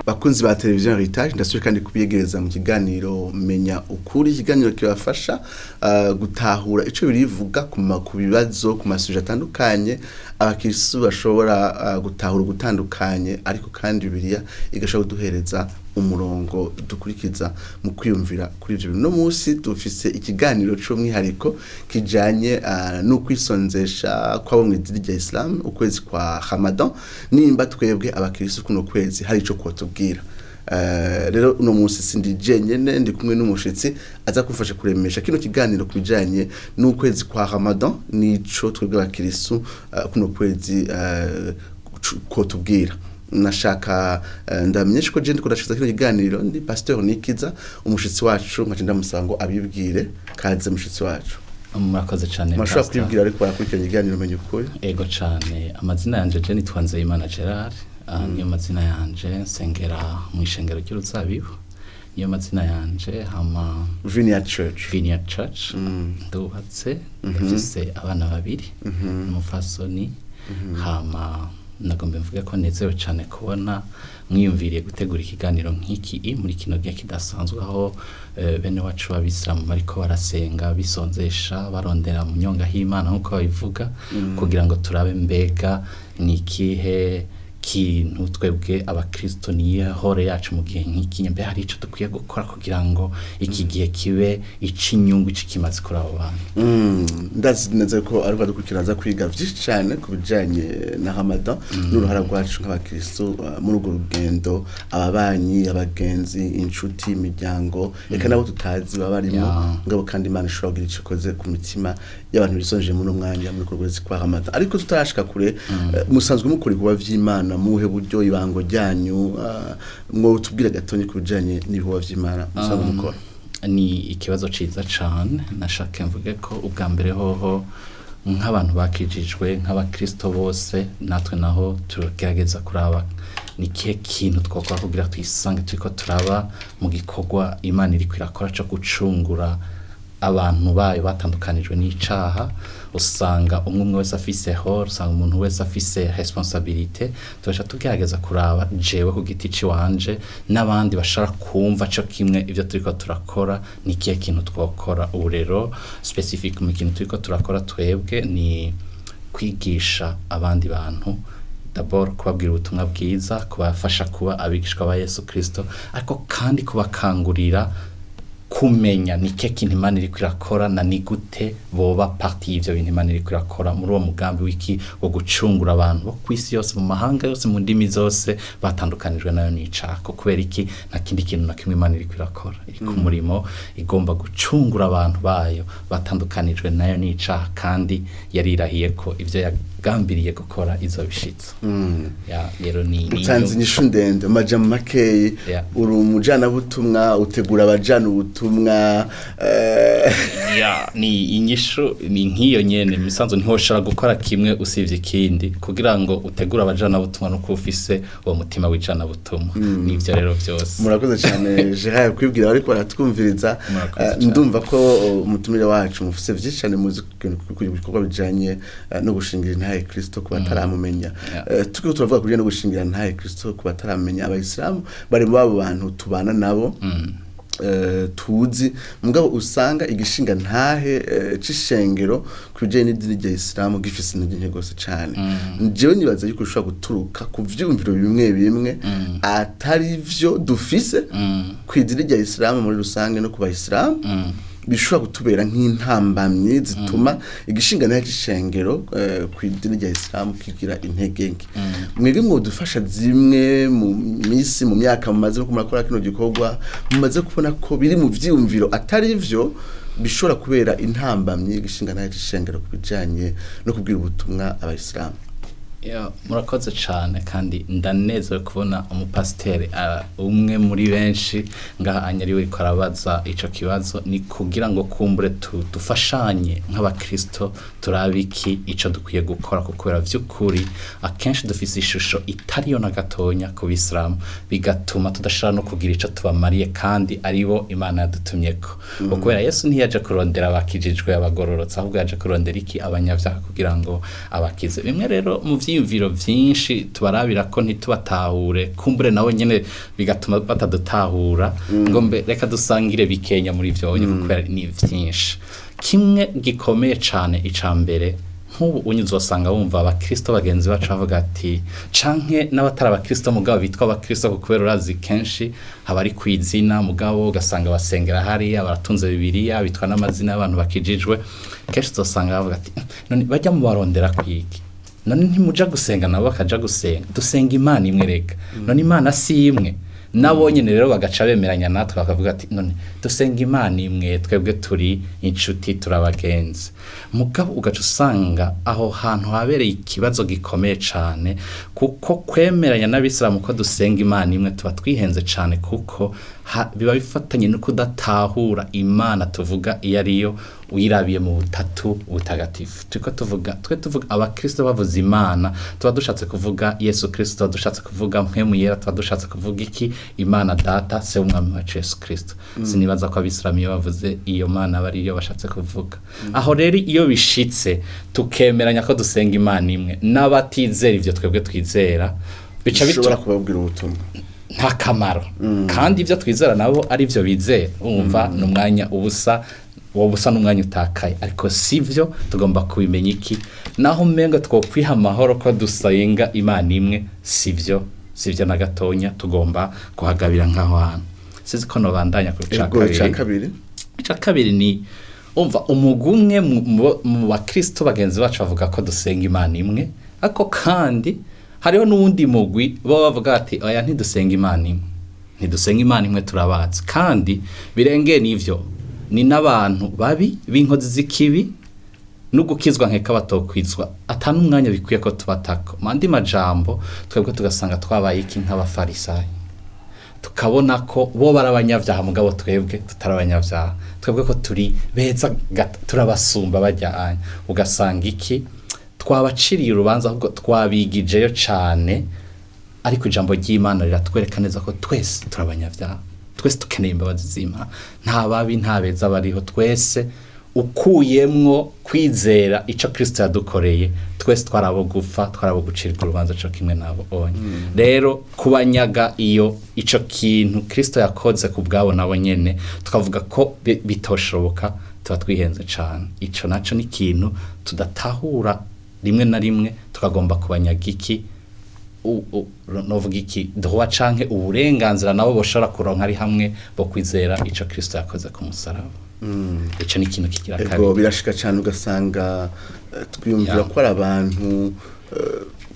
Bakunzi ba televiziyo Heritage, ndasubiye kandi kubiyegereza mu kiganiro Menya Ukuri, ikiganiro kibafasha gutahura ico birivuga ku bibazo, ku ma sujets atandukanye abakirisitu bashobora gutahura gutandukanye, ariko kandi Bibiliya igashobora kuduhereza umurongo dukurikiza mu kwiyumvira kuri ivyo bintu. No munsi dufise ikiganiro c'umwihariko kijanye no kwisonzesha kw'abo mw'idini rya Islam, ukwezi kwa Ramadan, nimba twebwe abakirisitu kuno kwezi hari ico kwotubwira. Rero uno munsi sindi jenyene, ndi kumwe n'umushitsi aza kumfasha kuremesha kino kiganiro ku bijanye n'ukwezi kwa Ramadan nico twebwe abakirisitu kuno kwezi kotubwira. Nashaka ndamenyesha ko je ndiko ndashikiza kino kiganiro ndi Pasteur Nikiza. Umushitsi wacu nkaca ndamusaba ngo abibwire. Kaze, mushitsi wacu. Murakoze cyane. Murashobora Pastor. kwibwira ariko barakurikirana ikiganiro Menya Ukuri. Ego cyane, amazina yanje je nitwa Nzeyimana Gerard. Niyo mazina yanje, nsengera mu ishengero ry'Uruzabibu, niyo mazina yanje, hama Vineyard Church. Vineyard Church. Ndubatse, ndafise abana babiri n'umufasoni. Hama nagomba mvuge ko nezerewe cyane kubona mwiyumviriye gutegura ikiganiro nk'iki muri kino gihe kidasanzwe, aho bene wacu b'abisilamu bariko barasenga, bisonzesha, barondera mu nyonga h'Imana nk'uko babivuga, kugira ngo turabe mbega ni ikihe kintu twebwe abakristo, niyo rôle yacu mu gihe nk'iki, mbe hari ico dukwiye gukora kugira ngo iki gihe kibe ic'inyungu, ic'ikimazi kuri abo bantu. Ndazi neza ko ariko dukurikirana aza kwiga vyinshi cane ku bijanye na Ramadan n'uruhara rwacu nk'abakristo muri urwo rugendo, ababanyi, abagenzi, inshuti, imiryango, eka nabo tutazi baba barimo. Ngabo kandi Imana ishobora kugira ico ikoze ku mitima y'abantu bisonjeje muri uno mwanya, muri urwo kwezi kwa Ramadan. Ariko tutarashika kure, musanzwe mukora ibikorwa vy'Imana muhe buryo? Ibango ryanyu, mwo tubwira gatonyi ku bijanye n'ibikorwa vy'Imana musanzwe mukora? Ni ikibazo ciza cane. Nashaka mvuge ko ubwa mbere hoho, nk'abantu bakijijwe, nk'abakristo bose, natwe naho tugerageza kuraba ni ikihe kintu twakora kugira twisange turiko turaba mu gikorwa Imana iriko irakora co gucungura abantu bayo batandukanijwe n'icaha. Usanga umwe umwe wese afise rôle, usanga umuntu wese afise responsabilité. Tugaca tugerageza kuraba jewe ku giti ciwanje n'abandi bashaka kumva co kimwe ivyo turiko turakora, ni ikihe kintu twokora. Ubu rero spécifique mu kintu turiko turakora twebwe ni kwigisha abandi bantu, d'abord kubabwira ubutumwa bwiza, kubafasha kuba abigishwa ba Yesu Kristo, ariko kandi kubakangurira kumenya ni ikihe kintu Imana iriko irakora na ni gute boba partie y'ivyo bintu Imana iriko irakora muri uwo mugambi w'iki wo gucungura abantu bo kw'isi yose, mu mahanga yose, mu ndimi zose, batandukanijwe nayo n'icaha. Kubera iki? Nta kindi kintu na kimwe Imana iriko irakora, iri ku murimo, igomba gucungura abantu bayo batandukanijwe nayo n'icaha, kandi yarirahiye ko ivyo yagambiriye gukora izobishitsa. Ya, rero ni Utanze inyishu ndende mu majambo makeyi. Uri umujanabutumwa, utegura abajana ubutumwa. Ya, ni inyishu ni nk'iyo nyene. Misanzo ntiwoshobora gukora kimwe usivye ikindi. Kugira ngo utegure abajanabutumwa nuko ufise uwo mutima w'ijanabutumwa. Nivyo rero vyose. Murakoze cyane, Gerard, kwibwira ariko baratwumviriza. Murakoze cane. Ndumva ko umutumire wacu mufise vyinshi cyane muzi ku bikorwa bijanye no gushingira intahe Kristo ku bataramumenya. Turiko turavuga ku bijanye no gushingira intahe Kristo ku bataramumenya. Abayisilamu bari mu babo bantu tubana nabo, tuzi, mugabo usanga igishinga ntahe c'ishengero ku bijanye n'idini rya Isilamu gifise intege nke gose cane. Jewe nibaza yuko ushobora guturuka ku vyumviro bimwe bimwe atari vyo dufise ku idini rya Isilamu muri rusange no ku bayisilamu, bishobora kutubera nk'intambamyi zituma igishinga ntahe c'ishengero ku idini rya Isilamu kigira intege nke. Mwebwe mwodufasha zimwe mu misi, mu myaka mumaze ko murakora kino gikorwa, mumaze kubona ko biri mu vyiyumviro atari vyo bishobora kubera intambamyi igishinga ntahe c'ishengero ku bijanye no kubwira ubutumwa abayisilamu? Ya, murakoze cane, kandi ndanezerewe kubona umupasiteri umwe muri benshi ngaha anya ariwe ariko arabaza ico kibazo. Ni kugira ngo kumbure dufashanye nk'abakristo, turabe iki ico dukwiye gukora, kuko kubera vy'ukuri akenshi dufise ishusho itariyo na gatonya ku bisilamu, bigatuma tudashobora no kugira ico tubamariye, kandi aribo Imana yadutumyeko. Ngo kubera Yesu ntiyaje kurondera abakijijwe, abagororotse, ahubwo yaje kurondera iki? Abanyavyaha, kugira ngo abakize. Bimwe rero mu ivyiyumviro vyinshi tubarabira ko ntitubatahure, kumbure nabo nyene bigatuma batadutahura, ngo mbe reka dusangire bikenya muri ivyo nyene, kubera ni vyinshi. Kimwe gikomeye cane, ica mbere, nk'ubu unyuze usanga wumva abakristo bagenzi bacu bavuga ati, canke n'abatari abakristo mugabo bitwa abakristo, kuko kubera urazi kenshi haba ari kw'izina, mugabo ugasanga basengera hariya, baratunze Bibiliya, bitwa n'amazina y'abantu bakijijwe. Kenshi uzosanga bavuga ati: "None bajya mu barondera kwiki? None ntimuja gusenga nabo bakaja gusenga? Dusenga Imana imwe reka, none Imana si imwe?" Nabo nyene rero bagaca bemeranya natwe, bakavuga ati: "None dusenga Imana imwe, twebwe turi inshuti, turabagenzi." Mugabo ugaca usanga aho hantu habereye ikibazo gikomeye cane, kuko kwemeranya n'abisilamu ko dusenga Imana imwe tuba twihenze cane, kuko biba bifatanye no kudatahura Imana tuvuga iyo ariyo, uyirabiye mu butatu butagatifu. Turiko tuvuga, twe tuvuga abakristo bavuze Imana, tuba dushatse kuvuga Yesu Kristo, tuba dushatse kuvuga Mpwemu Yera, tuba dushatse kuvuga iki? Imana Data, Se w'Umwami wacu Yesu Kristo. Sinibaza ko abisilamu iyo bavuze iyo Mana aba ariyo bashatse kuvuga. Aho rero iyo bishitse tukemeranya ko dusenga Imana imwe n'abatizera ivyo twebwe twizera, bica ushobora kubabwira ubutumwa nta kamaro, kandi ibyo twizera nabo ari byo bizera. Umva, ni umwanya ubusa, uwo busa n'umwanya utakaye. Ariko si byo, tugomba kubimenya iki? Naho umenga twokwiha amahoro ko dusenga Imana imwe, si byo, si byo na gatonya. Tugomba kuhagabira nk'aho hantu. Sizi ko nobandanya ku ca Ego, ica kabiri. Kabiri. Ica kabiri ni, umva, umugwi umwe mu bakristo bagenzi bacu bavuga ko dusenga Imana imwe, ariko kandi hariho n'uwundi mugwi bo bavuga ati: "Oya, ntidusenga Imana imwe, ntidusenga Imana imwe, turabazi." Kandi birengeye n'ivyo, ni n'abantu babi b'inkozi z'ikibi, no gukizwa nkeka batokwizwa, ata n'umwanya bikwiye ko tubatako. Mu andi majambo, twebwe tugasanga twabaye iki? Nk'abafarisayo, tukabona ko bo bari abanyabyaha, mugabo twebwe tutari abanyabyaha, twebwe ko turi beza, turabasumba bajyanye. Ugasanga iki? Twabaciriye urubanza, ahubwo twabigijeyo cane. Ariko ijambo ry'Imana riratwereka neza ko twese turi abanyabyaha, twese dukeneye imbabazi z'Imana. Nta babi, nta beza bariho. Twese, ukuyemwo kwizera ico Kristo yadukoreye, twese twarabo gupfa, twarabo gucirwa urubanza co kimwe nabo onye. Rero kubanyaga iyo ico kintu Kristo yakoze ku bwabo nabo nyene, tukavuga ko bitoshoboka, tuba twihenze cane. Ico naco ni ikintu tudatahura rimwe na rimwe, tukagomba kubanyaga iki? Novuga iki? Droit canke uburenganzira nabo boshobora kuronka ari hamwe bo kwizera ico Kristo yakoze ku musaraba. Ico ni ikintu kigira Ego, kabiri. Birashika cyane ugasanga twiyumvira ko ari abantu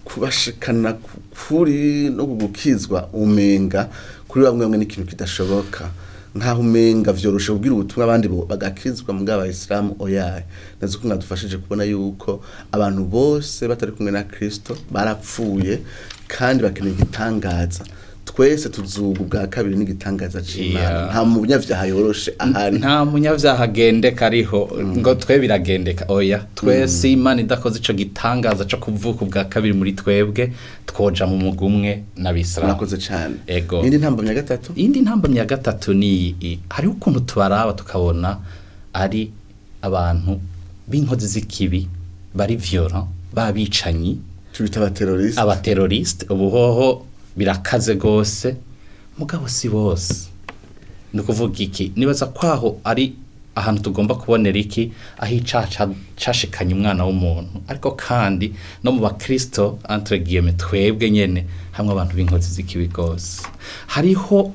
kubashikana kuri no gukizwa, umenga kuri bamwe bamwe n'ikintu kidashoboka, nkaho umenga vyoroshe kubwira ubutumwa abandi bo bagakizwa, mugabo abayisilamu oyaye. Nazi ko mwadufashije kubona yuko abantu bose batari kumwe na Kristo barapfuye kandi bakeneye igitangaza. Twese tuzuga ubwa kabiri n'igitangaza c'Imana. Nta munyavyaha yoroshe ahari. Nta munyabyaha agendeka ariho ngo twe biragendeka, oya. Twese Imana idakoze ico gitangaza co kuvuka ubwa kabiri muri twebwe, twoja mu mugwi umwe n'abisilamu. Murakoze cyane. Ego. Indi ntambamyi ya gatatu? Iyindi ntambamyi ya gatatu ni iyi: hariho ukuntu tubaraba tukabona ari abantu b'inkozi z'ikibi, bari violent, b'abicanyi. Tubita abateroriste. Abateroriste. Ubuhoho birakaze gose, mugabo si bose. Ni ukuvuga iki? Nibaza kwaho ari ahantu tugomba kubonera iki? Aho icaha cashikanye umwana w'umuntu. Ariko kandi no mu bakristo, entre guillemets, twebwe nyene hamwe abantu b'inkozi z'ikibi gose. Hariho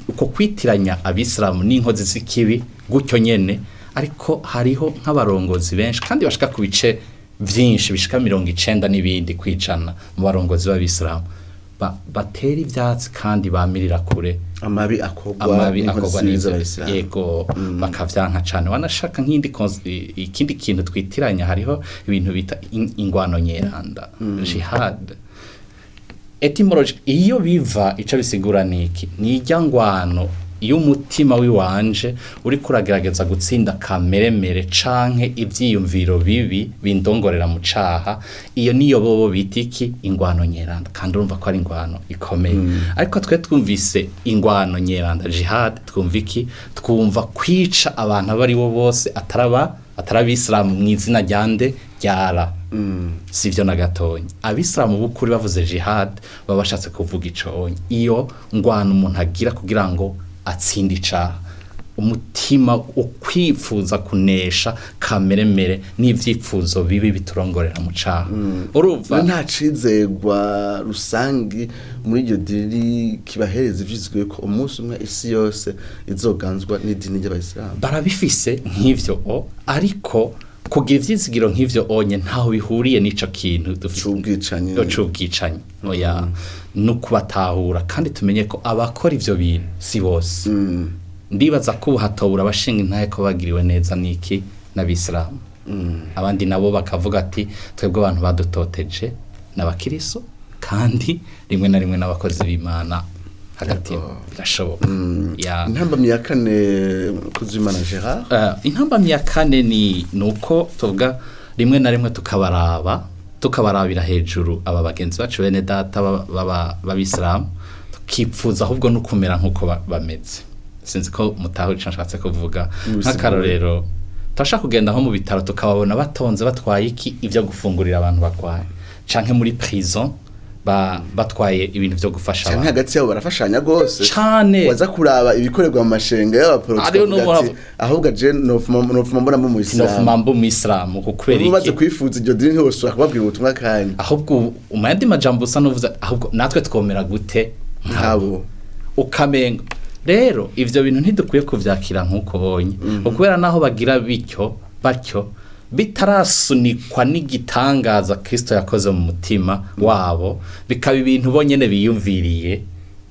uko kwitiranya abisilamu n'inkozi z'ikibi gutyo nyene, ariko hariho nk'abarongozi benshi kandi bashika ku bice vyinshi bishika 90 n'ibindi kwijana mu barongozi b'abisilamu batera ivyatsi kandi bamirira kure amabi akorwa amabi n'inkozi akorwa z'ibibi n'ivyo z'abayisilamu. Yego, bakavyanka cane. Wanashaka nk'indi ikindi kintu twitiranya, hariho ibintu bita ingwano nyeranda, jihad. Etymology, iyo biva, ico bisigura niki? Ni irya ngwano iyo umutima wiwanje uriko uragerageza gutsinda kameremere canke ivyiyumviro bibi bindongorera mu caha. Iyo niyo bobo bita iki? Ingwano nyeranda. Kandi urumva ko ari ingwano ikomeye. Ariko twe twumvise ingwano nyeranda, jihad, twumva iki? Twumva kwica abantu abo ari bo bose ataraba atari abisilamu mu izina rya nde? Ryara. Sivyo na gatonya. Abisilamu b'ukuri bavuze jihad baba bashatse kuvuga ico iyo ngwano umuntu agira kugira ngo atsinde icaha, umutima ukwifuza kunesha kameremere n'ivyifuzo bibi biturongorera mu caha. Urumva nta cizegwa rusangi muri iryo dini kibahereza ivyizwe ko umunsi umwe isi yose izoganzwa n'idini ry'abayisilamu. Barabifise nk'ivyo ariko kugira ivyizigiro nk'ivyo onye ntaho bihuriye n'ico kintu c'ubwicanyi. C'ubwicanyi oya, no kubatahura kandi tumenye ko abakora ivyo bintu si bose. Ndibaza ko hatobura abashinga intahe ko bagiriwe neza niki n'abisilamu. Abandi nabo bakavuga ati twebwe abantu badutoteje n'abakiriso kandi rimwe na rimwe n'abakozi b'Imana hagati birashoboka. Intambamyi ya kane Kuzimana Gerard. Intambamyi ya kane ni nuko tuvuga rimwe na rimwe tukabarabira hejuru aba bagenzi bacu bene data b'abisilamu, tukipfuza ahubwo no kumera nkuko bameze. Sinzi ko mutaho ico nshatse kuvuga. Nk'akarorero turashaka kugenda nko mu bitaro tukababona batonze batwaye iki ivyo gufungurira abantu barwaye, canke muri prison batwaye ibintu vyo gufasha abantu. Hagati yabo barafashanya gose cane. Waza kuraba ibikorerwa mu mashenga y'abaporotsi ahubwo je nofuma mbona mu Islam. Nofuma mbo mu Islam kukwera iki? Umaze kwifuza iryo dini ntosubira kubabwira ubutumwa kandi. Ahubwo umayandi majambo usa n'uvuze ahubwo natwe twomera gute nkabo ukamenga. Rero ivyo bintu ntidukwiye kuvyakira nkuko bonye, kubera naho bagira bityo batyo bitarasunikwa n'igitangaza Kristo yakoze mu mutima wabo, bikaba ibintu bonyene biyumviriye,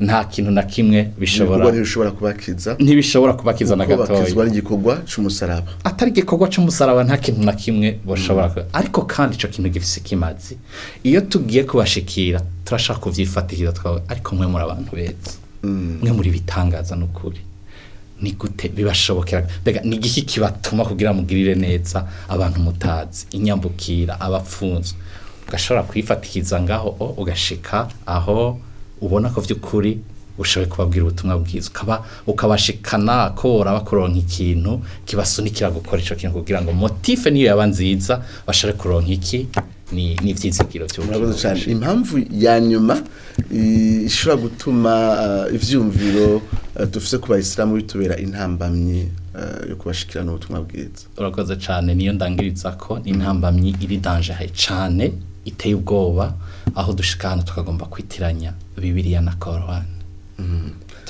nta kintu na kimwe bishobora kubakiza, ntibishobora kubakiza na gatoya. Bakizwa n'igikorwa c'umusaraba, atari igikorwa c'umusaraba nta kintu na kimwe boshobora. Ariko kandi ico kintu gifise ikimazi, iyo tugiye kubashikira turashaka kuvyifatiriza twawe, ariko mwe muri abantu beza, mwe muri bitangaza n'ukuri, ni gute bibashobokera? Mbega ni igiki kibatuma kugira mugirire neza abantu mutazi, inyambukira, abapfunzwe? Ugashobora kwifatikiza ngaho ugashika aho ubona ko vy'ukuri ushoboye kubabwira ubutumwa bwiza, ukabashikana ko boraba kuronka ikintu kibasunikira gukora ico kintu kugira ngo motife niyo yaba nziza bashobore kuronka iki ni ivyizigiro vy'ubutumwa. Cyane impamvu ya nyuma ishobora gutuma ivyumviro dufise ku bayisilamu bitubera intambamyi yo kubashikirana ubutumwa bwiza. Urakoze cyane, niyo ndangiriza ko ni intambamyi iri danger cyane iteye ubwoba, aho dushika hano tukagomba kwitiranya Bibiliya na Korani.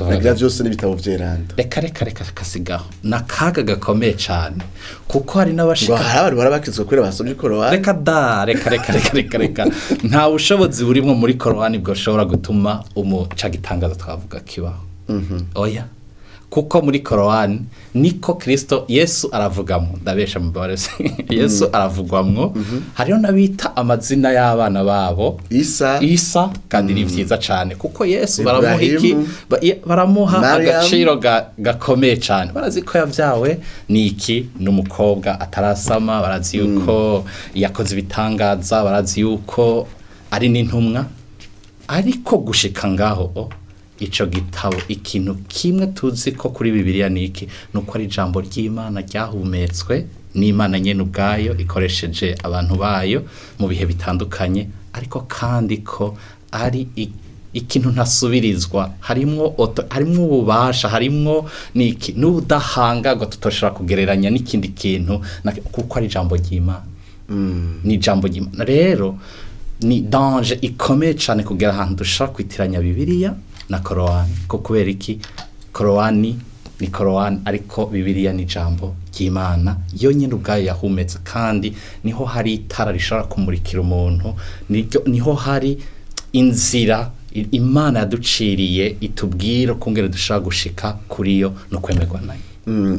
Nagira byose n'ibitabo vyeranda. Reka reka reka kasigaho. Nakaga gakomeye cyane kuko hari n'abashika hari abantu barabakizwa kubera basomye Korani. Reka da reka reka reka reka reka nta bushobozi burimo muri Korani bwo shobora gutuma umuca gitangaza twavuga kibaho. Oya, kuko muri Korani niko Kristo Yesu aravugamo, ndabesha mu barese Yesu aravugwamwo. Hariho nabita amazina y'abana babo Isa kandi ni vyiza cyane kuko Yesu baramuha iki, baramuha agaciro gakomeye cyane. Barazi ko yavyawe ni iki n'umukobwa atarasama, barazi yuko yakoze ibitangaza, barazi yuko ari n'intumwa. Ariko gushika ngaho ico gitabo ikintu kimwe tuzi ko kuri Bibiliya niki nuko ari ijambo ry'Imana ryahumetswe n'Imana nyene ubwayo ikoresheje abantu bayo mu bihe bitandukanye, ariko kandi ko ari ikintu ntasubirizwa, harimwo harimwo ububasha, harimwo niki n'ubudahangarwa tutoshobora kugereranya n'ikindi kintu kuko ari ijambo ry'Imana. Ni ijambo ry'Imana. Rero ni danger ikomeye cyane kugera ahantu dushobora kwitiranya Bibiliya na Korani, ko kubera iki Korani ni Korani ariko Bibiliya ni ijambo ry'Imana yonyine ubwayo yahumetse, kandi niho hari itara rishobora kumurikira umuntu, niho hari inzira Imana yaduciriye itubwira kungere dushobora gushika kuri yo no kwemerwa nayo.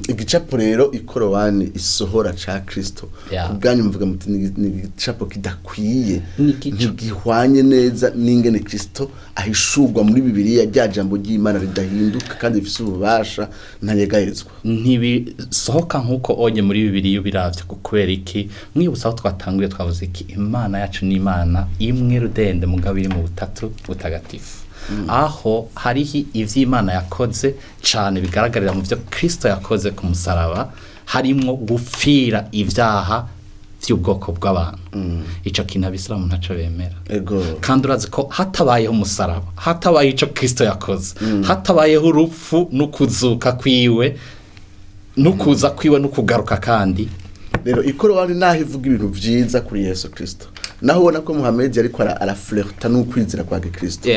Igicapo rero ikorowani isohora ca Kristo kubwanyu mvuga muti ni igicapo kidakwiye, ntigihwanye neza n'ingene Kristo ahishurwa muri Bibiliya, rya jambo ry'Imana ridahinduka kandi rifise ububasha ntanyegayezwa. Ntibisohoka nkuko onye muri Bibiliya ubiravye, kubera iki mwibutsa aho twatanguye twavuze iki Imana yacu ni Imana imwe rudende mugabo iri mu butatu butagatifu. Aho hariho ivy'Imana yakoze cane bigaragarira mu byo Kristo yakoze ku musaraba, harimo gupfira ivyaha vy'ubwoko bw'abantu. Ico kintu abisilamu ntaco bemera. Ego. Kandi urazi ko hatabayeho umusaraba, hatabaye ico Kristo yakoze, hatabayeho urupfu n'ukuzuka kwiwe, n'ukuza kwiwe n'ukugaruka kandi. Rero ikorowani naho ivuga ibintu vyiza kuri Yesu Kristo, naho ubona ko Muhammed ariko araflirta n'ukwizera kwa Kristo,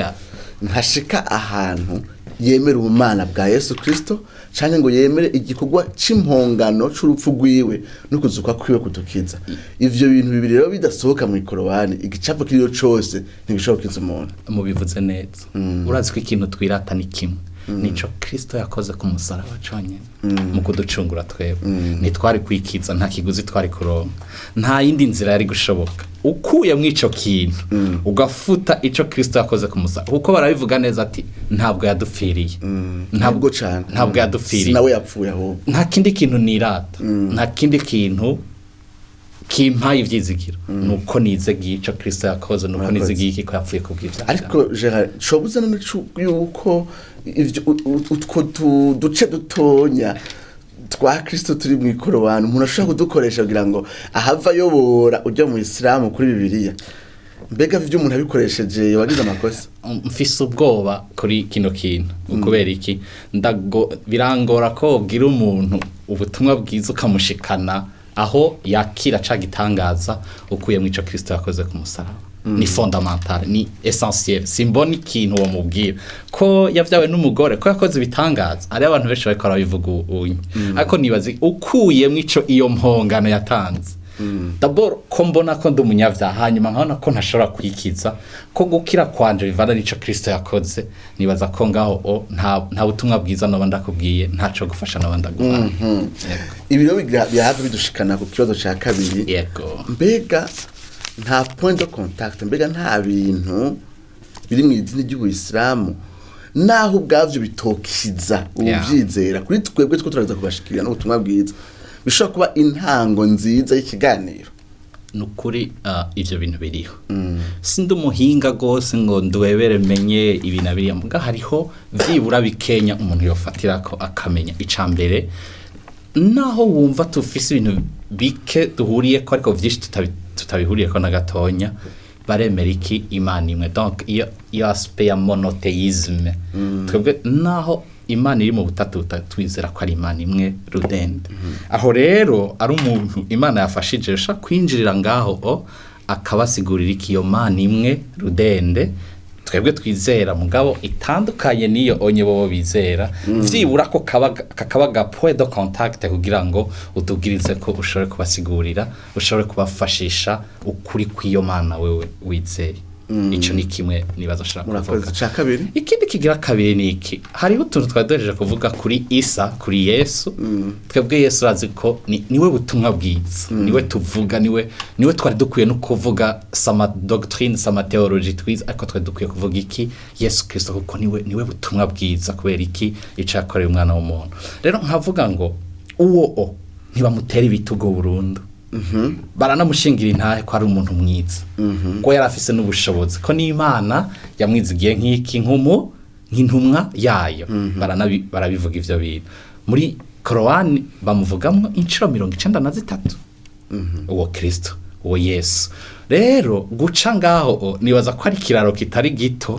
ntashika ahantu yemera ubumana bwa Yesu Kristo canke ngo yemere igikorwa c'impongano c'urupfu rwiwe no kuzuka kwiwe kudukiza. Ivyo bintu bibiri rero bidasohoka mu ikorowani, igicapo kiriyo cose ntigishobora gukiza umuntu. Mubivuze neza. Urazi ko ikintu twirata ni kimwe, nico Kristo yakoze ku musaraba conyene mu kuducungura twebwe. Ntitwari kwikiza, nta kiguzi twari kuronka, nta yindi nzira yari gushoboka. Ukuye mw'ico kintu ugafuta ico Kristo yakoze ku musaraba, kuko barabivuga neza ati ntabwo yadupfiriye, ntabwo cane, ntabwo yadupfiriye, sinawe yapfuye ahubwo. Nta kindi kintu nirata, nta kindi kintu kimpaye ivyizigiro, nuko nizegiye ico Kristo yakoze, nuko nizegiye iki ko yapfuye kubw'ivyaha. Ariko Gerard, cobuza none yuko ivyo utwo duce dutonya twa Kristo turi mu ikorowani umuntu ashobora kudukoresha kugira ngo ahava ayobora ujya mu Isilamu kuri Bibiliya. Mbega ivyo umuntu abikoresheje wagize amakosa? Mfise ubwoba kuri kino kintu. Kubera iki? Birangora ko ubwira umuntu ubutumwa bwiza ukamushikana aho yakira ca gitangaza ukuye mu ico Kristo yakoze ku musaraba. Ni fondamental, ni essentiel. Simbona ikintu uwo mubwira ko yavyawe n'umugore, ko yakoze ibitangaza. Hari abantu benshi bariko barabivuga unye, ariko nibaza ukuye mu ico iyo mpongano yatanze. D'abord ko mbona ko ndi umunyavyaha, hanyuma nkabona ko ntashobora kwikiza, ko gukira kwanje bivana n'ico Kristo yakoze. Nibaza ko ngaho nta butumwa bwiza noba ndakubwiye, ntaco gufasha noba ndaguhaye. Ibi rero birahava bidushikana ku kibazo ca kabiri. Yego. Mbega nta point de contact, mbega nta bintu biri mu idini ry'Ubuyisilamu naho ubwavyo bitokiza ubuvyizera kuri twebwe two turaza kubashikira n'ubutumwa bwiza, bishobora kuba intango nziza y'ikiganiro? Nukuri ivyo bintu biriho. Sindi umuhinga gose ngo ndwebere menye ibi na biriya, muga hariho vyibura bikenya umuntu yofatirako akamenya. Icambere, naho wumva tufise ibintu bike duhuriyeko ariko vyinshi tutabihuriyeko na gatonya, baremera iki? Imana imwe. Donc iyo aspect ya monothéisme, twebwe naho Imana iri mu butatu twizera ko ari Imana imwe rudende. Aho rero ari umuntu Imana yafashije ushaka kwinjirira ngaho akabasigurira iki iyo Mana imwe rudende twebwe twizera, mugabo itandukanye niyo onye bobo bizera. Vyibura ko kakaba point de contact kugira ngo udugirize ko ushobore kubasigurira, ushobore kubafashisha ukuri kw'iyo Mana wewe wizeye. Ico ni kimwe nibaza nshaka kuvuga. Ca kabiri, ikindi kigira kabiri ni iki? Hariho utuntu twadoreje kuvuga kuri Isa, kuri Yesu. Twebwe Yesu urazi ko niwe butumwa bwiza, niwe tuvuga, niwe twari dukwiye no kuvuga sama doctrine, sama theology twize, ariko twari dukwiye kuvuga iki? Yesu Kristo, kuko niwe butumwa bwiza. Kubera iki? Ico yakoreye umwana w'umuntu. Rero nkavuga ngo uwo ntibamutera ibitugo burundu. Baranamushingira intahe ko ari umuntu mwiza, ko yari afise n'ubushobozi, ko n'Imana yamwizigiye nk'iki nk'intumwa yayo. Barabivuga ivyo bintu. Muri Korowani bamuvugamwo inshuro 93 uwo Kristo, uwo Yesu. Rero guca ngaho nibaza ko ari ikiraro kitari gito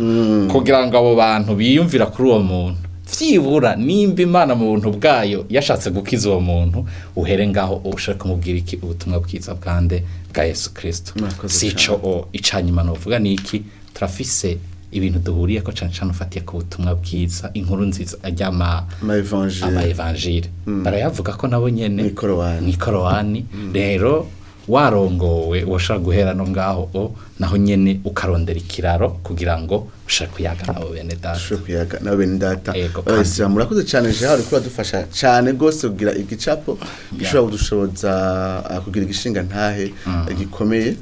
kugira ngo abo bantu biyumvira kuri uwo muntu. Vyibura nimba Imana mu buntu bwayo yashatse gukiza uwo muntu, uhere ngaho ushaka kumubwira iki? Ubutumwa bwiza bwande? Bwa Yesu Kristo. Sico icanyuma novuga niki? Turafise ibintu duhuriye ko cane cane ufatiye ku butumwa bwiza, inkuru nziza ajyama ama evangile. Barayavuga ko nabo nyene mw'ikorowani. Rero warongowe woshobora guhera no ngaho naho nyene ukarondera ikiraro kugira ngo ushobore kuyaga nabo bene data. Ushobore kuyaga nabo bene data. Abayisilamu murakoze cyane Gerard kuba dufasha cyane gose kugira igicapo gishobora kudushoboza kugira igishinga ntahe gikomeye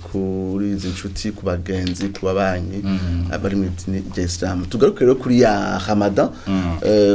kuri izi nshuti, ku bagenzi, ku babanyi abari mu idini rya Islam. Tugaruke rero kuri ya Ramadan,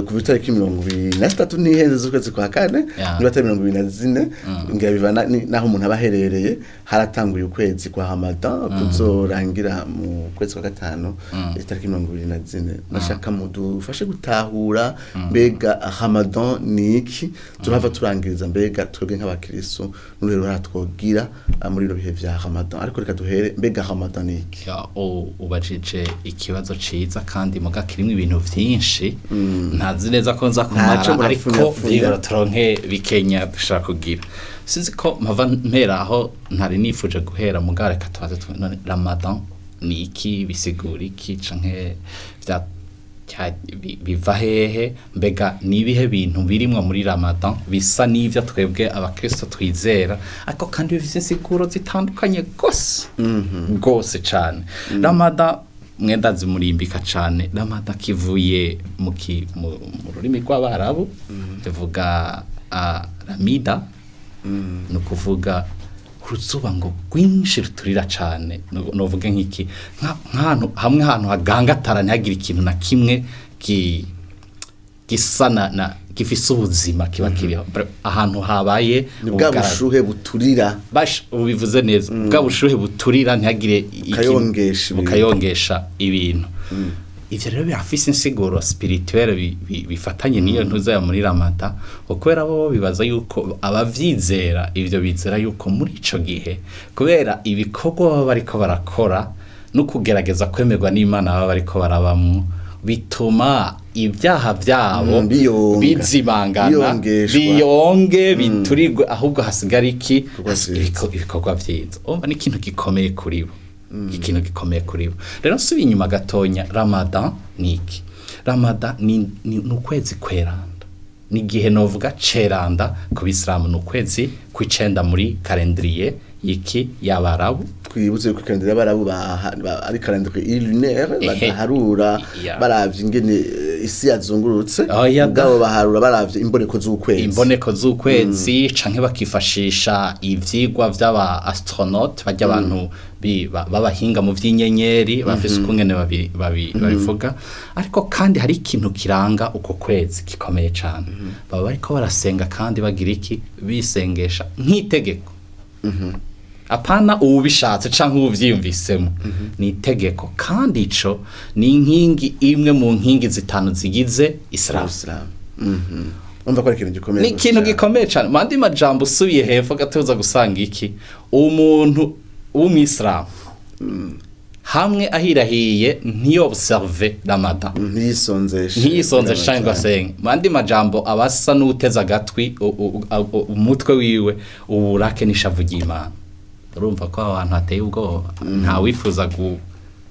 kuva itariki 23 ntihenze z'ukwezi kwa kane, niba atari 24, ngira bivana naho umuntu aba aherereye, haratanguye ukwezi kwa Ramadan kuzorangira mu kwezi kwa gatanu. Itariki 24. Nashaka mudufashe gutahura mbega Ramadan ni iki, turava turangiriza mbega twebwe nk'abakristo n'uruhe ruhara twogira muri bino bihe vya Ramadan. Ariko reka duhere, mbega Ramadan ni iki? Ya, ubajije ikibazo ciza kandi muga kirimwo ibintu vyinshi, ntazi neza ko nza kumara, Ntaco ariko murafunyafunya. byibura turonke bikenya dushaka kugira. Sinzi ko mpava mpera aho ntari nifuje guhera, muga reka tubaze none Ramadan ni iki, bisigura iki, canke vya biva hehe, mbega ni ibihe bintu birimwo muri Ramadan bisa n'ivyo twebwe abakristo twizera, ariko kandi bifise insiguro zitandukanye gose gose cane. Ramadan mwenda zimurimbika cane. Ramadan kivuye mu rurimi rw'Abarabu, bivuga ramida, ni ukuvuga uruzuba ngo rwinshi ruturira cane. Novuge nk'iki, nk'ahantu hamwe, ahantu hagangatara, ntihagire ikintu na kimwe gisa na gifise ubuzima kiba kiriho. Ahantu habaye Ni bwa ubugaragu. bushuhe buturira. Bash, ubivuze neza, bwa bushuhe buturira, ntihagire Bukayongesha ibintu. Bukayongesha ibintu. Ivyo rero birafise insiguro spirituelle bifatanye n'iyo ntuza ya muri Ramada, kubera bo bibaza yuko abavyizera ivyo bizera yuko muri ico gihe, kubera ibikorwa baba bariko barakora no kugerageza kwemerwa n'Imana baba bariko barabamwo, bituma ibyaha vyabo Biyonga. bizimangana, Biyongeshwa. biyonge, biturirwe, ahubwo hasigara iki? Ibikorwa vyiza. Ibikorwa vyiza. Umva, ni ikintu gikomeye kuri bo, ikintu gikomeye kuri bo. Rero nsubiye inyuma gatonya, Ramadan ni iki? Ramadan ni ukwezi kweranda, ni igihe novuga ceranda ku Bisilamu, ni ukwezi kw'icenda muri calendrier y'iki, y'Abarabu. Twibutse ko kalendari y'Abarabu ari calendrier lunaire, badaharura baravye ingene isi yazungurutse, Oya da. mugabo baharura baravye imboneko z'ukwezi. Imboneko z'ukwezi, canke bakifashisha ivyigwa vy'aba astronaute, barya abantu b'abahinga mu vy'inyenyeri, bafise ukungene babivuga. Ariko kandi hari ikintu kiranga uko kwezi gikomeye cane: baba bariko barasenga kandi bagira iki, bisengesha nk'itegeko, apana uwubishatse canke uwuvyiyumvisemo, ni itegeko. Kandi ico ni inkingi imwe mu nkingi zitanu zigize Isilamu. Islam. Umva ko ari ikintu gikomeye. Ni ikintu gikomeye cyane. Mu yandi majambo, usubiye hepfo gatoza gusanga iki, umuntu w'umwisilamu hamwe ahirahiye ntiyobserve Ramadan, Ntiyisonzeshe. Ntiyisonze canke ngo asenge, mu yandi majambo aba asa n'uwuteze agatwi umutwe wiwe uburake n'ishavu ry'Imana. Urumva ko aho hantu hateye ubwoba, ntawifuza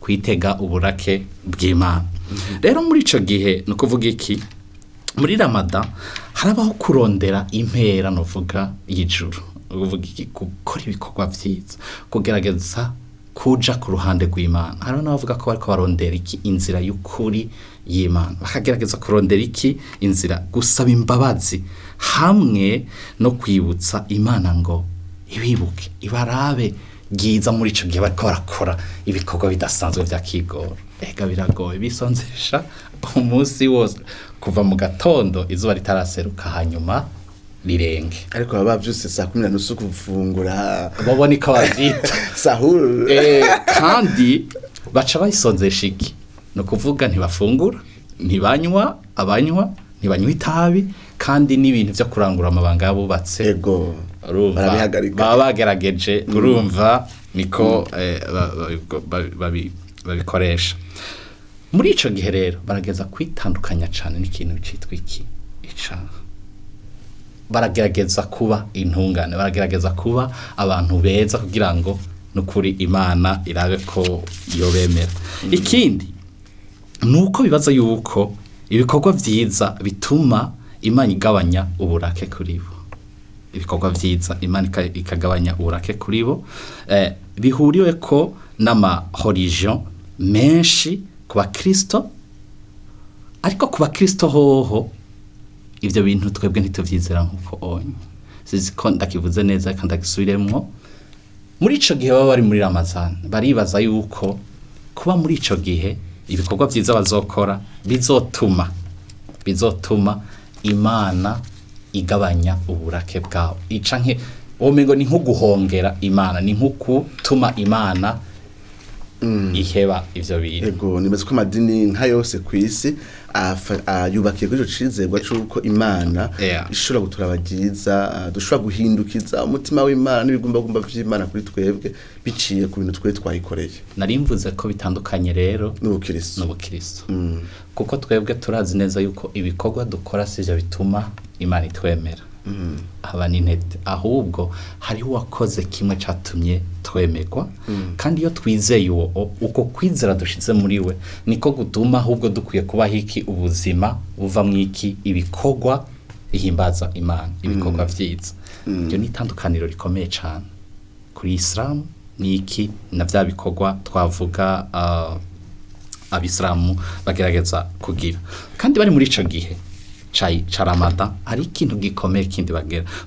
kwitega uburake bw'Imana. Rero muri ico gihe, ni ukuvuga iki, muri Ramadan harabaho kurondera impera novuga y'ijuru, ni ukuvuga iki, gukora ibikorwa vyiza, kugerageza kuja ku ruhande rw'Imana. Hariho n'abavuga ko bariko barondera iki, inzira y'ukuri y'Imana, bakagerageza kurondera iki, inzira gusaba imbabazi hamwe no kwibutsa Imana ngo ibibuke, ibarabe byiza muri ico gihe bariko barakora ibikorwa bidasanzwe vya kigoro. Ega biragoye, bisonzesha umunsi wose kuva mu gatondo izuba ritaraseruka, hanyuma rirenge. Ariko baba bavyutse saa 10:30 gufungura. Bobo niko bavyita. Sahur. Kandi baca bayisonzesha iki, ni ukuvuga ntibafungura, ntibanywa, abanywa ntibanywa itabi, kandi n'ibintu vyo kurangura amabanga y'abubatse Ego. urumva Barabihagarika. baba bagerageje, urumva niko babikoresha muri ico gihe. Rero barageza kwitandukanya cane n'ikintu citwa iki, icaha. Baragerageza kuba intungane, baragerageza kuba abantu beza kugira ngo nukuri Imana irabe ko yobemera. Ikindi nuko bibaza yuko ibikorwa vyiza bituma Imana igabanya uburake kuri bo, ibikorwa vyiza Imana ikagabanya uburake kuri bo. Bihuriwe ko n'ama religion menshi ku bakristo, ariko ku bakristo hoho ivyo bintu twebwe ntituvyizera nkuko onye. Sizi ko ndakivuze neza, reka ndagisubiremwo. Muri ico gihe baba bari muri Ramazan, baribaza yuko kuba muri ico gihe ibikorwa vyiza bazokora bizotuma Imana igabanya uburake bwabo, icanke womengo ni nko guhongera Imana, ni nko gutuma Imana Iheba ivyo bintu. Ego, nimeze ko amadini nka yose ku isi yubakiye kuri ico cizerwa c'uko Imana ishobora gutura abagiza, dushobora guhindukiza umutima w'Imana n'ibigumbagumba vy'Imana kuri twebwe biciye ku bintu twe twayikoreye. Nari mvuze ko bitandukanye rero n'ubukristo. N'ubukristo. Kuko twebwe turazi neza yuko ibikorwa dukora sivyo bituma Imana itwemera. Aba ni intete, ahubwo hariho uwakoze kimwe catumye twemerwa. Kandi iyo twizeye uwo, uko kwizera dushize muri we niko gutuma ahubwo dukwiye kubaho iki ubuzima buva mu iki ibikorwa bihimbaza Imana, ibikorwa vyiza. Iryo ni itandukaniro rikomeye cane kuri Islam niki na vya bikorwa twavuga abisilamu bagerageza kugira. Kandi bari muri ico gihe ca Ramadan hari ikintu gikomeye kindi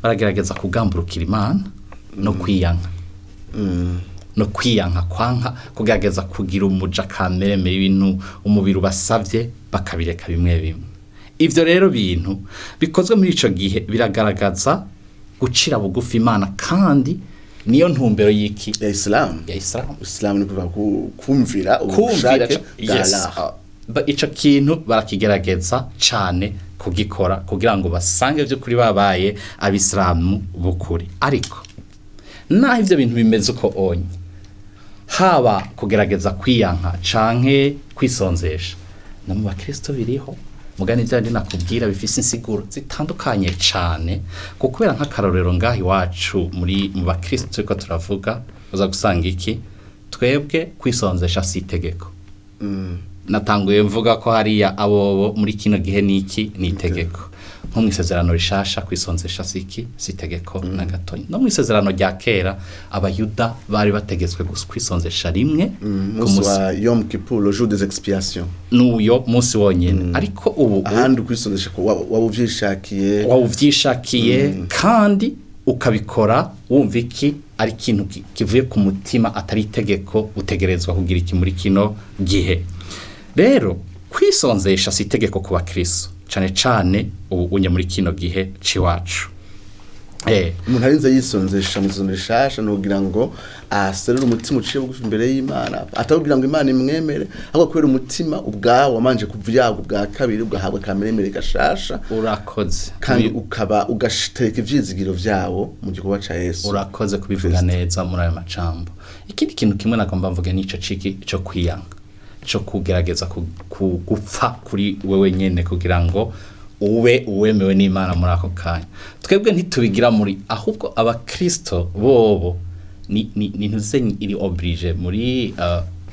baragerageza kugamburukira Imana no kwiyanka. No kwiyanka kwanka kugerageza kugira umuja kameremere ibintu umubiri ubasavye bakabireka bimwe bimwe. Ivyo rero bintu bikozwe muri ico gihe biragaragaza gucira bugufi Imana, kandi niyo ntumbero y'iki ya Islam. Ya Islam. Islam ni kuva kumvira ubushake bwa Allah. Ico kintu barakigerageza cane kugikora kugira ngo basange by'ukuri babaye abisilamu bukuri. Ariko naho ivyo bintu bimeze uko onye, haba kugerageza kwiyanka canke kwisonzesha, na mu bakristo biriho mugani bya nakubwira bifise insiguro zitandukanye cane. Kukubera nk'akarorero ngaho iwacu muri mu bakristo turiko turavuga, uza gusanga iki twebwe kwisonzesha si itegeko. Natanguye mvuga ko hariya abobo muri kino gihe niki ni itegeko. Nko mu isezerano rishasha kwisonzesha siki si itegeko na gatonya. No mu isezerano rya kera abayuda bari bategetswe kwisonzesha rimwe ku munsi wa Yom Kippur, le jour des expiations, n'uyo munsi wonyene. Ariko ubu ahandi kwisonzesha waba uvyishakiye kandi ukabikora wumva iki ari ikintu kivuye ku mutima, atari itegeko utegerezwa kugira iki muri kino gihe. Rero kwisonzesha si itegeko ku bakristo cane cane ubu unye muri kino gihe ciwacu. Umuntu arinze yisonzesha mu isonzesha rishasha nugira ngo aserure umutima uciye bugufi imbere y'Imana, atakugira ngo Imana imwemere, ahubwo kubera umutima ubwawo wamanje kuvyaga ubwa kabiri ugahabwa kameremere gashasha. Urakoze. Kandi ukaba ugashitereka ivyizigiro vyawo mu gikorwa ca Yesu. Urakoze kubivuga neza muri ayo macambo. Ikindi kintu kimwe nagomba mvuge nico ciki cyo kwiyanka, cyo kugerageza gupfa kuri wewe nyene kugira ngo ube uwemewe n'Imana muri ako kanya. Twebwe ntitubigira muri, ahubwo abakristo bobo ni ntuzenyi iri oblige muri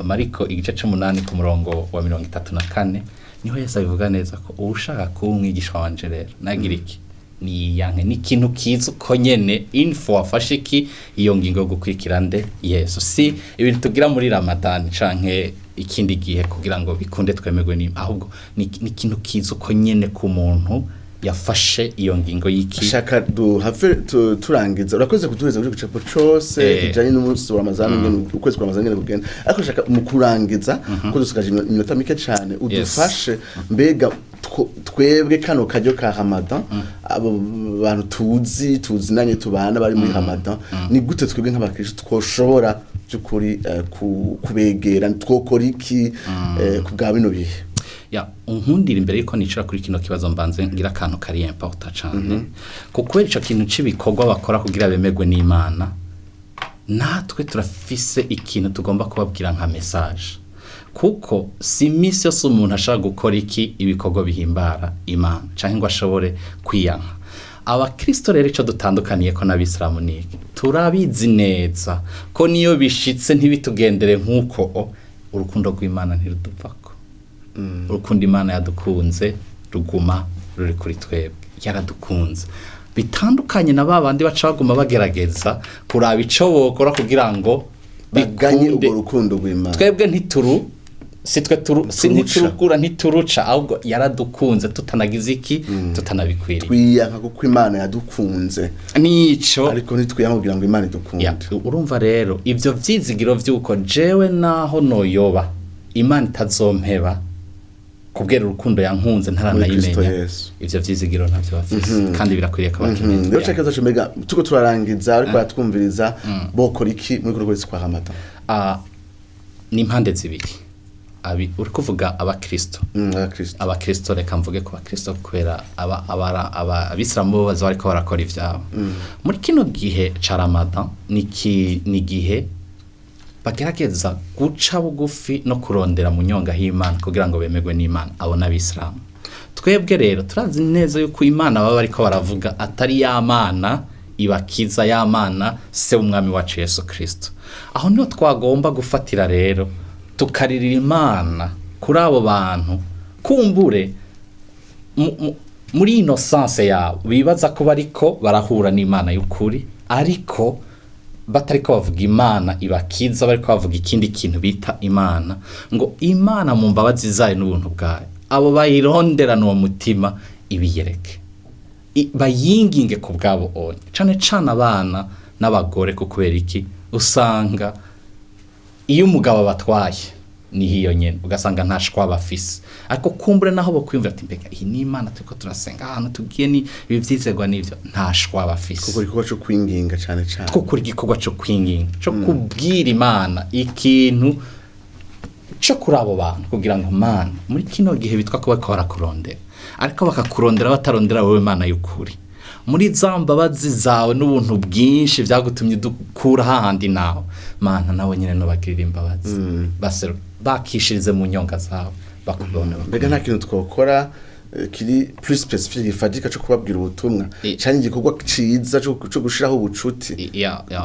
Mariko igice c'umunani ku murongo wa 34 niho Yesu abivuga neza ko ushaka kuba umwigisha wanje rero nagira iki ni yanke ni ikintu kiza uko nyene info wafashe iki iyo ngingo yo gukurikira nde Yesu. Si ibintu tugira muri Ramadan canke ikindi gihe kugira ngo bikunde twemerwe ni, ahubwo ni ikintu kiza uko nyene ku muntu yafashe iyo ngingo y'iki. Shaka duhave turangiza. Urakoze kuduheza kuri gicapo cose kijanye n'umunsi wa Ramazan ngene ukwezi kwa Ramazan ngene kugenda, ariko shaka mu kurangiza ko dusigaje iminota mike cane udufashe mbega twebwe kano karyo ka Ramadan, abo bantu tuzi tuzinanye tubana bari muri Ramadan, ni gute twebwe nk'abakristo twoshobora by'ukuri kubegera, twokora iki ku bwa bino bihe? Ya unkundira imbere yuko nicara kuri kino kibazo mbanze ngira akantu kari important cane. Kuko ico kintu c'ibikorwa bakora kugira bemerwe n'Imana, natwe turafise ikintu tugomba kubabwira nka message. Kuko si imisi yose umuntu ashaka gukora iki ibikorwa bihimbara Imana canke ngo ashobore kwiyanka. Abakristo rero ico dutandukaniye ko n'abisilamu niki, turabizi neza ko niyo bishitse ntibitugendere nkuko urukundo rw'Imana ntirudupfako. Urukundo Imana yadukunze ruguma ruri kuri twebwe, yaradukunze. Bitandukanye na babandi baca baguma bagerageza kuraba ico bokora kugira ngo baganye urwo rukundo rw'Imana. Twebwe ntituru si twe turu si ntiturukura ntituruca, ahubwo yaradukunze tutanagize iki tutanabikwiriye. Twiyanka kuko Imana yadukunze nico, ariko ntitwiyanka kugira ngo Imana idukunde. Urumva rero ivyo vyizigiro vyuko jewe naho noyoba Imana itazompeba kubwera urukundo yankunze ntaranayimenya, ivyo vyizigiro ntavyo bafise kandi birakwiriye ko bakimenya. Rero cakaza cyo tuko turarangiza ariko baratwumviriza bokora iki muri kuno kwezi kwa Ramadan? Ni impande zibiri. Uri kuvuga abakristo? Abakristo. Abakristo, reka mvuge ku bakristo kubera abisilamu bo baza bariko barakora ivyabo. Muri kino gihe ca Ramadan ni igihe bagerageza guca bugufi no kurondera mu nyonga h'Imana kugira ngo bemerwe n'Imana, abo n'abisilamu. Twebwe rero turazi neza yuko Imana baba bariko baravuga atari ya Mana ibakiza, ya Mana se w'umwami wacu Yesu Kristo. Aho niho twagomba gufatira rero tukaririra Imana kuri abo bantu, kumbure muri innocence yabo bibaza ko bariko barahura n'Imana y'ukuri, ariko batariko bavuga Imana ibakiza, bariko bavuga ikindi kintu bita Imana. Ngo Imana mu mbabazi zayo n'ubuntu bwayo, abo bayironderana uwo mutima ibiyereke, bayinginge ku bwabo onye, cane cane abana n'abagore. Kubera iki? Usanga iyo umugabo abatwaye ni hiyo nyene, ugasanga nta shwa bafise, ariko kumbure naho bokwiyumvira ati mbega iyi ni Imana turiko turasenga, ahantu tugiye ni ibi vyizerwa n'ivyo, nta shwa bafise. Kuko igikorwa co kwinginga cane cane, twokora igikorwa co kwinginga, co kubwira Imana ikintu co kuri abo bantu, kugira ngo Mana muri kino gihe bitwa ko bariko barakurondera, ariko bakakurondera batarondera wowe Mana y'ukuri, muri za mbabazi zawe n'ubuntu bwinshi vyagutumye dukura hahandi nawe Mana, nawe nyene nubagirira imbabazi, bakishirize mu nyonga zawe bakubone. Mbega nta kintu twokora kiri plus spécifique gifatika co kubabwira ubutumwa canke igikorwa ciza co gushiraho ubucuti?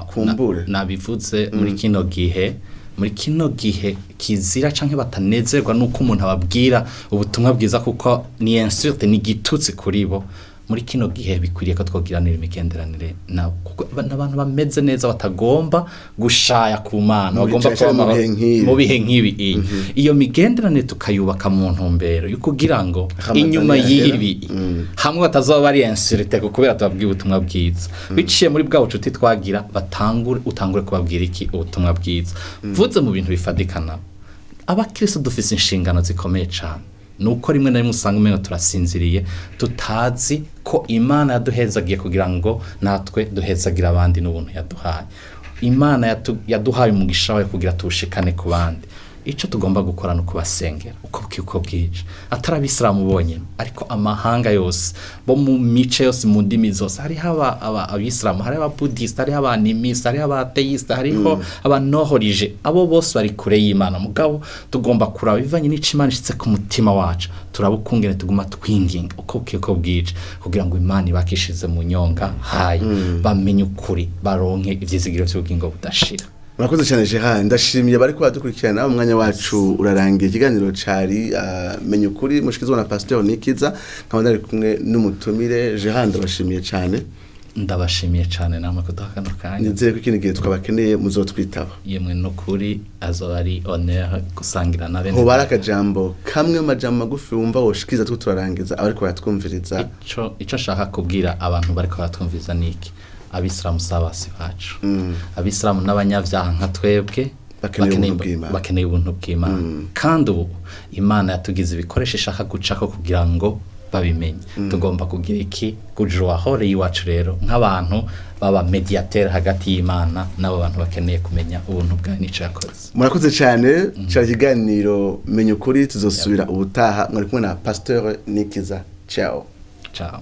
Kumbure. Nabivuze muri kino gihe, muri kino gihe kizira canke batanezerwa nuko umuntu ababwira ubutumwa bwiza, kuko ni insulte, ni igitutsi kuri bo. Muri kino gihe bikwiriye ko twogiranira imigenderanire nabo, kuko n'abantu bameze neza batagomba gushaya ku Mana, bagomba cane kuba mu bihe nk'ibi. Mu bihe nk'ibi. Iyo migenderanire tukayubaka mu ntumbero yo kugira ngo Ramadan inyuma yahera. y'ibi hamwe batazoba bari insulte, kubera tubabwiye ubutumwa bwiza, biciye muri bwa bucuti twagira, batangure utangure kubabwira iki ubutumwa bwiza. Mvuze mu bintu bifadikana, abakristo dufise inshingano zikomeye cane, nuko rimwe na rimwe usanga umengo turasinziriye, tutazi ko Imana yaduhezagiye kugira ngo natwe duhezagira abandi n'ubuntu yaduhaye. Imana yaduhaye umugisha wayo kugira tuwushikane ku bandi. Ico tugomba gukora ni ukubasengera uko bwiye uko bwije, atari abisilamu bonyene, ariko amahanga yose, bo mu mice yose, mu ndimi zose. Hariho abisilamu, hariho ababudisite, hariho abanimisite, hariho abateisite, hariho abanohorije, abo bose bari kure y'Imana. Mugabo tugomba kuraba bivanye n'ico Imana ishitse ku mutima wacu, turaba ukungene tuguma twinginga uko bwiye uko bwije, kugira ngo Imana ibakishize mu nyonga hayo, bamenye ukuri, baronke ivyizigiro vy'ubugingo budashira. Murakoze cyane Gerard, ndashimiye bari kubadukurikirana. Umwanya wacu urarangiye. Ikiganiro cari menya ukuri, mushikizwa na Pasteur Nikiza, nkaba ndari kumwe n'umutumire Gerard. Ndabashimiye cyane. Ndabashimiye cane namwe kuduha kano kanya. Nizere ko ikindi gihe twabakeneye muzotwitaba. Yemwe nukuri azoba ari honneur gusangira na bene. Hoba ari akajambo kamwe mu majambo magufi wumva woshikiza two turarangiza abariko baratwumviriza? Ico nshaka kubwira abantu bariko baratwumviriza niki: abisilamu si abasi bacu. Abisilamu n'abanyavyaha nka twebwe. Bakeneye ubuntu bw'Imana. Bakeneye ubuntu bw'Imana, kandi ubu Imana yatugize ibikoresho ishaka gucako kugira ngo babimenye. Tugomba kugira iki kujuwahore y'iwacu rero nk'abantu baba mediateur hagati y'Imana n'abo bantu bakeneye kumenya ubuntu bwayo n'ico yakoze. Murakoze cyane. Cari ikiganiro menya ukuri, tuzosubira ubutaha. Mwari kumwe na Pasteur Nikiza. Ciao. Ciao.